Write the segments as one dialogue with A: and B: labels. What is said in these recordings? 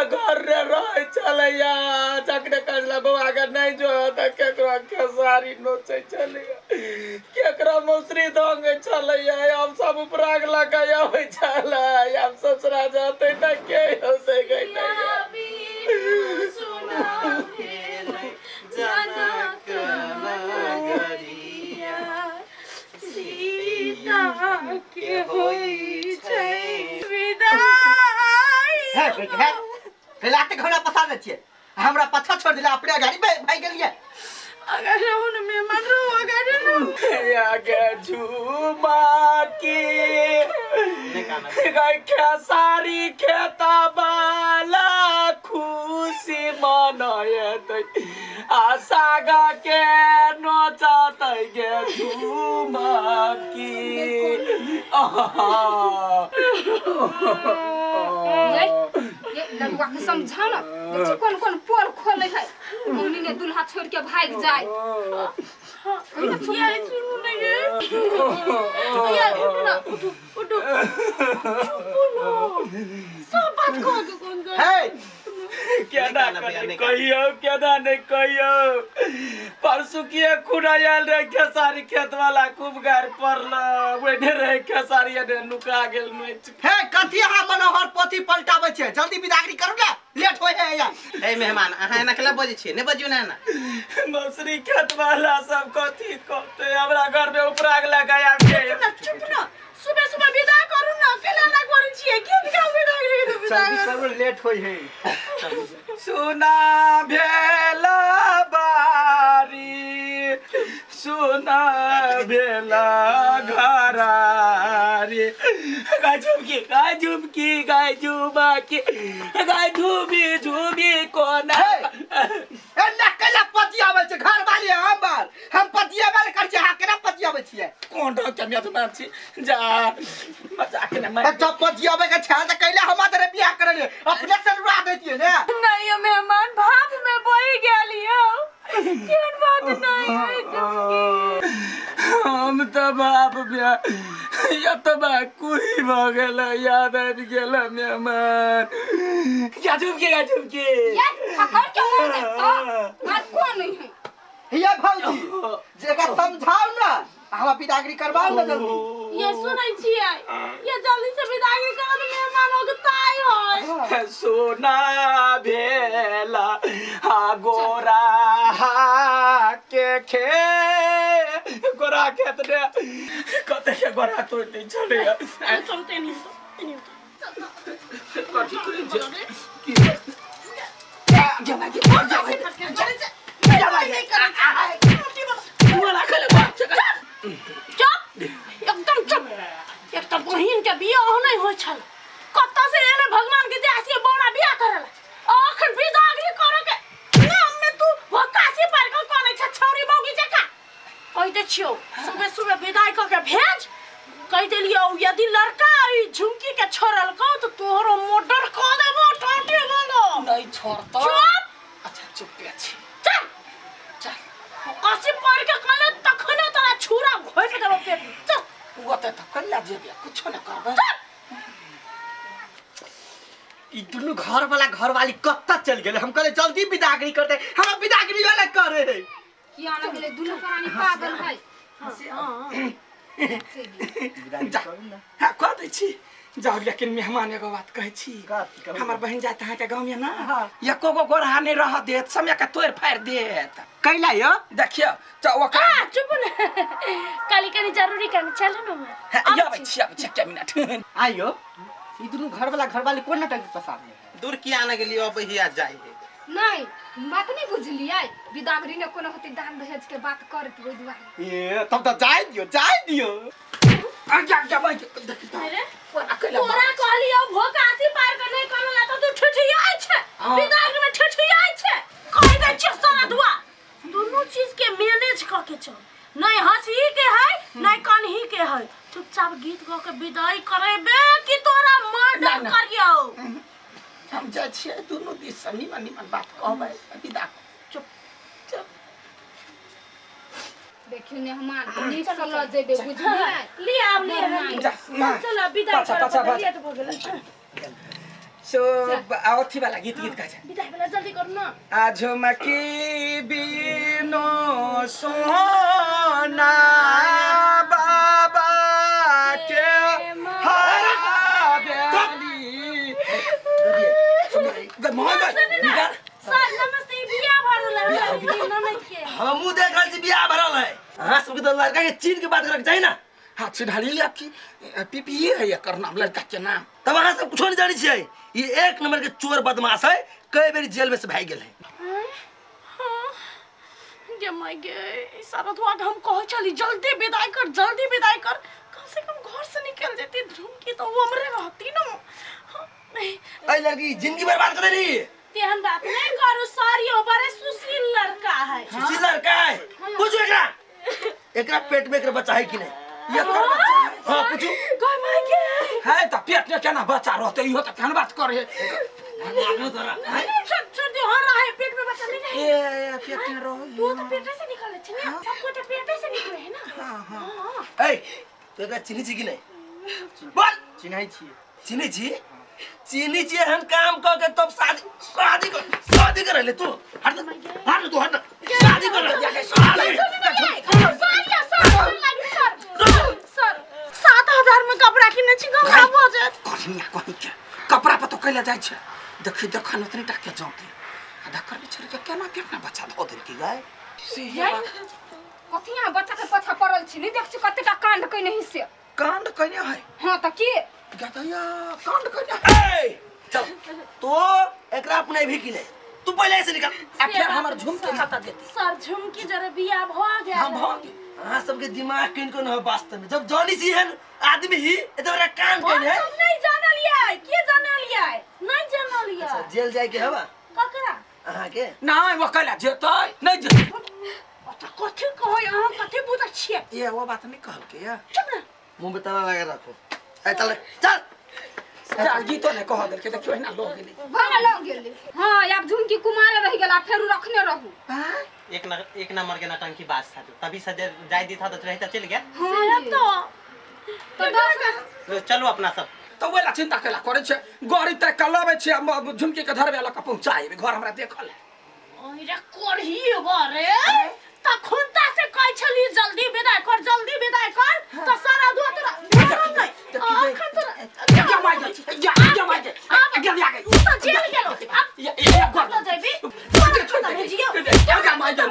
A: घर रे रहै छलैया जखने कहला बौआ के नहि जो तऽ केकरो खेसारी नोचै छलैया केकरो मौसरी धोंगै छलैया आब सब उपराग लऽ कऽ अबै छलै आब ससुरा जेतै तऽ के हँसै गैतै
B: सीता के होइ छै विदाई
C: हे बेटी हे पहले आते घोड़ा पसा दे छियै हमरा पाछा छोड़ दिला अपने गाड़ी भाग गेलियै
B: अगर रहू न मेहमान रहू अगर रहू
A: या गे झूमा की गाय खेसारी खेता बाला खुशी मनयतै आ सागा के नोचतै गे झूमा की
D: ये ये लडुआ के समझा ना देखी कौन कौन पोल खोले है मम्मी ने दुल्हा छोड़ के भाग जाए
B: ये सुनू ने ये ये उठू ना उठू उठू चुप ना सब बात कह के कौन कर
C: हे
A: केना
E: नहि कानब, नहि
A: कहियो केना नहि कहियो परसू किए खुना आयल रहे खेसारी खेत वाला खूब गारि पड़ल ओने रहे खेसारी एने नुका गेल नोच
C: हे कथी अहाँ मनोहर पोथी पलटाबै छियै जल्दी विदागरी करू ने लेट होइ है या
E: ए मेहमान अहाँ एना केला बजै छियै नहि बजियौ ने एना
A: मौसरी खेत वाला सब कथी कहते हमरा घर में उपराग लगाया के
B: ना चुप ना सुबह सुबह विदा करू ना केला ना करै छियै के विदा विदा करू विदा
C: जल्दी करू लेट होइ है
A: सुना भेला बारी सुना भेला घरारी गाय झुमकी गाय झुमकी गाय झुमकी गाय झुमी झुमी कोना
C: ए ना कैला पतियाबै छै घर वाली हमर हम पतियाबै ले करै छियै अहाँ केना पतियाबै छियै
A: कोन ढंग के मियाँ छी जा मजाक ने मैं
C: जब पतियाबै के छै तऽ कैला हम तोरे बियाह करै ले अपने से रुआ दैतियै ने
B: नहीं यो मेहमान भाप में बही गेलियो केहन बात नहीं है झुमकी
A: हम तऽ बाप बिया एतबा कुही भऽ गेल याद आबि गेल मेहमान या झुमकी या झुमकी
D: ये पकड़ के मार दे तो मार कौन नहीं है
C: हिया भौजी जेकरा समझाउ ना हमरा बिदागरी करवाउ ना जल्दी
B: ये सुनै छियै ये जल्दी से विदाई करो तो मेहमान हो के ताई होय
A: सोना भेला आ गोरा के खे गोरा खेत ने कते के गोरा तोड़ दै छलै
B: चलते नहीं तो नहीं
A: कथी करै छै की
B: चुप एकदम चुप एक तऽ बहिन के बियाह नहि होइ छल कतऽ से एले भगवान के दया से बौरा बियाह करल अखन बिदागरी करे के नाम में तू भकासी पार के करै छ छौरी मौगी जकाँ कहि दै छियौ सुबह सुबह विदाई कऽ के भेज कहि देलियौ यदि लड़का ई झुमकी के छोड़लकौ तऽ तोहरो मर्डर कऽ देबो टाटे वाला
A: नहीं छोड़तो
B: चुप
A: अच्छा चुप पे छी
B: चल
A: चल
B: कसी पढ़ के कहले तखने तोरा छुरा घोपि देबो पेट में चल
A: ओते तऽ कहिया जेबे कुछो न करबै
B: चल
C: ई दुनू घर वाला घर वाली कत्ता चल गेले हम कहले जल्दी विदागरी करते हमरा विदागरी वाला करे है
D: किया ना गेलै दुनू प्राणी पागल है
A: जा हाँ कह दै छी जाउ लेकिन मेहमान एगो बात कहै छी
C: कथी कहू?
A: हमर बहिन जात अहाँके गाँवमे ना एको गो गोरहा नहि रह देत समय के तोड़ि फाड़ि देत
C: कैला यो
A: देखियौ तऽ ओकरा
B: आ चुप ने काली कनी जरूरी काम चलू ने हमर
A: हाँ, अबै छी अबै छी एक मिनट
C: आइयो ई दुनू घर वाला घर वाली कोन नाटक पसारने है
E: दूर किया ने गेलियो अब हिया जाइ है
D: नहीं बात नहीं बुझलियै बिदागरी ने कोनो होती दान दहेज के बात करत ओहि दुआरे
C: ए तब तऽ जाय दियो जाय दियो
A: आ जा जा भाई देखी तो
B: अरे
A: ओकरा कैला
B: तोरा कहलियो भोकासी पार के नहीं कहलो ला तो तू ठिठियाइ छै
A: हाँ।
B: बिदागरी में ठिठियाइ छै कहि दै छियै सारा दुआ दुनू चीज के मैनेज क के चल नहीं हंसी के है नहीं कन्ही के है चुपचाप गीत गा के विदाई करेबे कि तोरा मर्डर
A: ना।
B: करियो
A: हम जाइ छियै दुनू दिस से निमन निमन बात कहबै विदा
B: चुप
A: चुप
D: देखियौ ने हमार नीक से लऽ जेबै बुझलियै
B: ले आब ले
D: नहीं।
A: जा,
B: चल चल विदाई
A: पाछा,
B: करऽ
A: पाछा,
B: पड़तै,
A: पाछा।
B: लेट भऽ गेलै
A: सो अथी वाला गीत गीत कहै छै।
B: विदाई वाला जल्दी करू न।
A: आ झुमकी बिनो सोना बाबा के हवेली।
B: सर नमस्ते, बियाह भरल है हमरा ननद के।
F: हमहूँ देख रहल छी बियाह भरल है। अहाँ सबके तऽ लड़का के चीन के बात करके चाही ना।
A: हाँ चिन्हली आपकी पीपीए है एकर नाम, लड़का के नाम।
F: तब अहाँ सब कुछो नहीं जानै छियै, ई एक नंबर के चोर बदमाश है, कई बेर जेल में से भागि गेल है।
B: हाँ, गे माय गे, ई सारा धुआ के हम कहै छली जल्दी विदाई कर, जल्दी विदाई कर, कम से कम घर से निकल जेती धुमकी तो वो हमरे रहती न। हाँ, नहीं।
F: एहि लड़की जिंदगी बर्बाद कर देली।
B: तेहन बात नहीं करू सर, यो बड़े सुशील लड़का है।
F: सुशील लड़का है। पूछू एकरा, एकरा पेट में एकरा बच्चा है कि नहीं?
A: एकर बच्चा है।
F: हाँ पूछू।
B: गय माय गे।
A: है त पेट में केना बच्चा रहते, इहो त केहन बात करे।
F: मारबो तोरा।
B: छोड़ छोड़ दियो, हाँ रहे पेट में बच्चा नहीं रहे।
A: ए पेट में रहो।
B: तू तो पेटे से निकले छे ना, सबको तो पेटे से निकले है ना।
A: हाँ हाँ।
B: हाँ।
F: ए तू एकरा चिन्है छी कि नहीं? बोल।
C: चिन्है छियै।
F: चिन्है छी? चिन्है छी एहन काम कऽ के तब शादी शादी कर शादी कर ले तू। हट ना, हट ना तू, हट ना। शादी कर ले, शादी।
B: सर सर सर 7000 में कपड़ा किने छी, गंगा भऽ जायत।
A: कहिया कहीं के कपड़ा पर तो कैला जाइ छै। देखी देखन उतनी टा के जाते आधा कर छोड़ के केना पेट में बच्चा धो देलकी गाय।
D: कथी अहाँ बच्चा के पाछा पड़ल छी? नहीं देख छी कतेटा कांड कइने ही से।
A: कांड कइने है?
D: हाँ त की
A: गदैया कांड कइने है।
F: ए चल तो एकरा अपने भी किने, तू पहले ऐसे निकल।
A: आ फिर हमर झुमकी खाता देती।
B: सर झुमकी जरा बियाह भऽ गेल।
A: हां भऽ गेल।
F: अहाँ सबके दिमाग किन को न हो वास्तव में, जब जानी छी हन आदमी ही एते बड़ा कांड
B: हम
F: कइने है।
B: सब नहीं जानलियै, के जानलियै? नहीं जानलियै।
F: अच्छा जेल जाए के हवा
B: ककरा?
F: अहाँ के?
A: नहीं वो कैला जेतै नहीं जेतै।
B: अच्छा कथी कहै अहाँ, कथी बुझै छियै?
A: ये वो बात नहीं कहलकै या।
B: चुप ना।
F: मुंह पे ताला लगा रखो। ए चल चल
A: चल गीतो ने कह देलकै, देखियो एना लऽ गेलै।
D: भला लग गेलै। हाँ आब झुमकी कुमारे रहि गेल, आ फेरू रखने रहू।
E: एक नंबर के नौटंकी बाज था, तभी से जाय दी था तो रहता चल गया।
D: हाँ
B: से तो
D: तो दस
E: चलो अपना सब।
A: तो वेला चिंता केला करै छै, गाड़ी तक के लबै छै, झुमकी के धरबे लऽ के पहुंचाएबे घर, हमरा देखल है।
B: ओहिरा करही रे तखन ता से कहै छली जल्दी विदाई कर, जल्दी विदाई कर, त सारा दुआ तोरा धरम नहीं। अखन तोरा
A: या माय गेल, या या माय गेल, या या गेल।
B: तू त जेल गेलो। अब
A: या या घर
B: कतऽ जेबी?
A: छोड़ दे, या या माय गेल।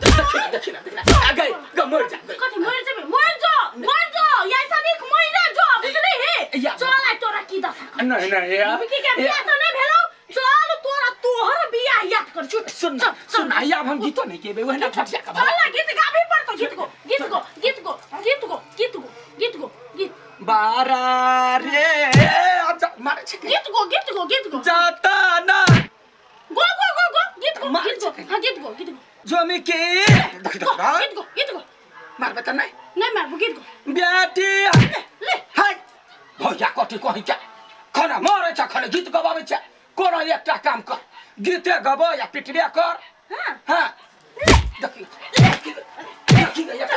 A: देखी ना देखी ना देखी ना आ गई ग मर जा।
B: कथी मर जेबी? मर जो, मर जो, ऐसा नीक मरे जो, बुझली हे?
A: या।
B: चल आइ तोरा की दशा कर।
A: नहीं नहीं यार।
B: झुमकी के बियाह त नहीं भेलौ, चल तोरा तोहर बियाह याद कर। चुप
A: सुन सुन आइ आब हम गीतो नहीं गेबै, ओहिना ठठिया के
B: चल ना गीत गाबी पड़तो। गीत गो, गीत गो, गीत गो, गीत गो, गीत गो, गीत गो, गीत
A: बारा रे अब मारे छै।
B: गीत गो, गीत गो, गीत गो।
A: जाता ना
B: गो गो गो गो गीत गो,
A: मार
B: गीत गो।
A: छै।
B: हाँ गीत गो, गीत गो,
A: झुमकी देख
B: गो,
A: देख
B: गीत गो, गीत गो।
A: मारबे त नहीं?
B: नहीं मारबो, गीत गो।
A: बेटी
B: ले
A: हाय भैया कथी कही के खाना मारे छै, खाना गीत गबाबै छै। कोनो एकटा काम कर, गीते गबो या पिटबे कर।
B: हाँ
A: हाँ देखी देखी देखी।